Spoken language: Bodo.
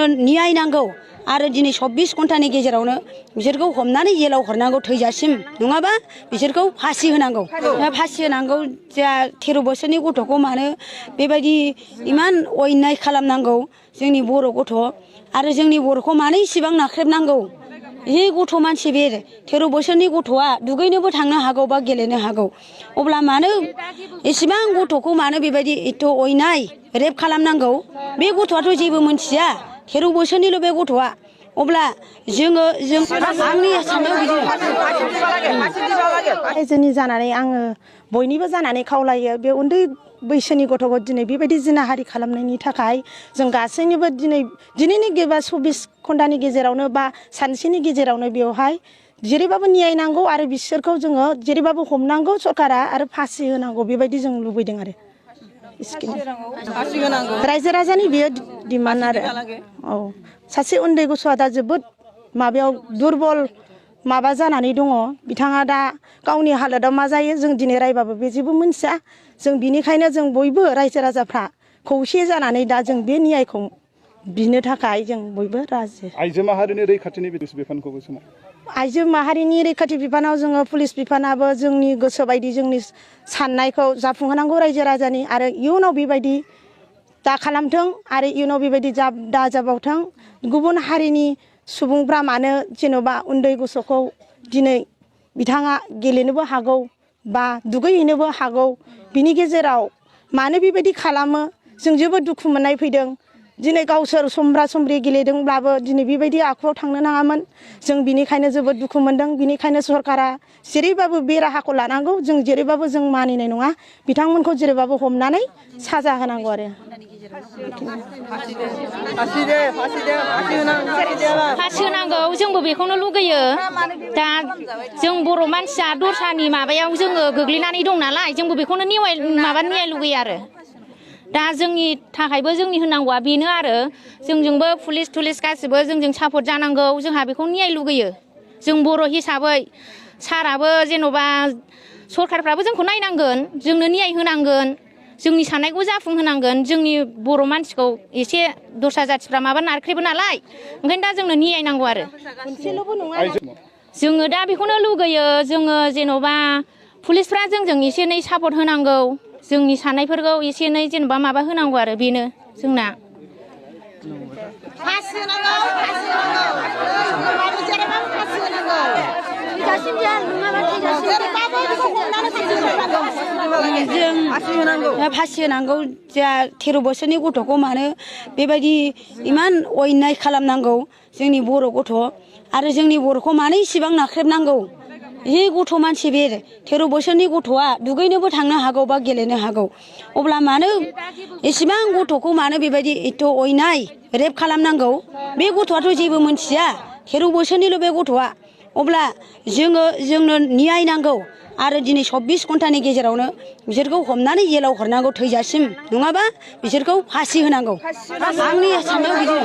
जोंनो न्याय नांगौ आरो दिनै 24 घन्टानि गेजेरावनो बिसोरखौ हमनानै जेलाव हरनांगौ थैजासिम नङाबा बिसोरखौ फासि होनांगौ फासि होनांगौ जा 13 बोसोरनि गथ'खौ मानो बेबायदि इमान अयनाय खालामनांगौ जोंनि बर' गथ' आरो जोंनि बर'खौ मानो इसेबां नाख्रेबनांगौ बे गथ' मानसि बे 13 बोसोरनि गथ'आ दुगैनोबो थांनो हागौ बा गेलेनो हागौ अब्ला मानो एसेबां गथ'खौ मानो बेबायदि एथ' अयनाय रेप खालामनांगौ बे गथ'आथ' जेबो मोनथिया 13 बोसोरनिल' बे गथ'आ अब्ला जों आंनि साननायाव बिदि रायजोनि जानानै आङो बयनिबो जानानै खावलायो बे उन्दै बैसोनि गथ'खौ दिनै बेबायदि जिनाहारि खालामनायनि थाखाय जों गासैनिबो दिनैनि 24 घन्टानि गेजेरावनो बा सानसेनि गेजेरावनो बेवहाय जेरैबाबो न्याय नांगौ आरो बिसोरखौ जोङो जेरैबाबो हमनांगौ सरकारा आरो फासि होनांगौ बेबायदि जों लुबैदों आरो रायजो राजानि बेयो डिमान्ड आरो औ सासे उन्दै गथ'आ दा जोबोद माबायाव दुरबल माबा जानानै दङ बिथाङा दा गावनि हालोदाव मा जायो जों दिनै रायबाबो बे जेबो मोनथिया जों बिनिखायनो जों बयबो रायजो राजाफ्रा खौसे जानानै दा जों बे न्यायखौ बिनो थाखाय जों बयबो राजि आइजो माहारिनि रैखाथिनि बिफानखौबो समाव आइजो माहारिनि रैखाथि बिफानाव जोङो पुलिस बिफानाबो जोंनि गोसो बायदि जोंनि साननायखौ जाफुंहोनांगौ रायजो राजानि आरो इयुनाव बेबायदि दा खालामथों आरो इयुनाव बेबायदि दा जाबावथों गुबुन हारिनि सुबुंफ्रा मानो जेन'बा उन्दै गथ'खौ दिनै बिथाङा गेलेनोबो हागौ बा दुगैहैनोबो हागौ बिनि गेजेराव मानो बेबायदि खालामो जों जोबोद दुखु मोननाय फैदों दिनै गावसोर समब्रा समब्रि गेलेदोंब्लाबो दिनै बेबायदि आखुआव थांनो नाङामोन जों बिनिखायनो जोबोद दुखु मोनदों बिनिखायनो सरकारा जेरैबाबो बे राहाखौ लानांगौ जों जेरैबाबो जों मानिनाय नङा बिथांमोनखौ जेरैबाबो हमनानै साजा होनांगौ आरो फासि होनांगौ जोंबो बेखौनो लुगैयो दा जों बर' मानसिया दस्रानि माबायाव जोङो गोग्लैनानै दं नालाय जोंबो बेखौनो न्याय लुगैयो आरो दा जोंनि थाखायबो जोंनि होनांगौआ बेनो आरो जोंजोंबो पुलिस थुलिस गासिबो जोंजों सापर्ट जानांगौ जोंहा बेखौ न्याय लुगैयो जों बर' हिसाबै साराबो जेन'बा सरखारफ्राबो जोंखौ नायनांगोन जोंनो न्याय होनांगोन जोंनि साननायखौ जाफुंहोनांगोन जोंनि बर' मानसिखौ एसे दस्रा जाथिफ्रा माबा नारख्रेबो नालाय ओंखायनो दा जोंनो न्याय नांगौ आरो जोङो दा बेखौनो लुगैयो जोङो जेन'बा पुलिसफ्रा जोंजों एसे एनै सापर्ट होनांगौ जोंनि साननायफोरखौ एसे एनै जेनेबा माबा होनांगौ आरो बेनो जोंना फासि होनांगौ जा 13 बोसोरनि गथ'खौ मानो बेबायदि इमान अयनाय खालामनांगौ जोंनि बर' गथ' आरो जोंनि बर'खौ मानो इसेबां नाख्रेबनांगौ बे गथ' मानसि बे 13 बोसोरनि गथ'आ दुगैनोबो थांनो हागौ बा गेलेनो हागौ अब्ला मानो एसेबां गथ'खौ मानो बेबायदि एथ' अयनाय रेप खालामनांगौ बे गथ'आथ' जेबो मोनथिया 13 बोसोरनिल' बे गथ'आ अब्ला जोंनो न्याय नांगौ आरो दिनै 24 घन्टानि गेजेरावनो बिसोरखौ हमनानै जेलाव हरनांगौ थैजासिम नङाबा बिसोरखौ फासि होनांगौ आंनि साननायाव बिदि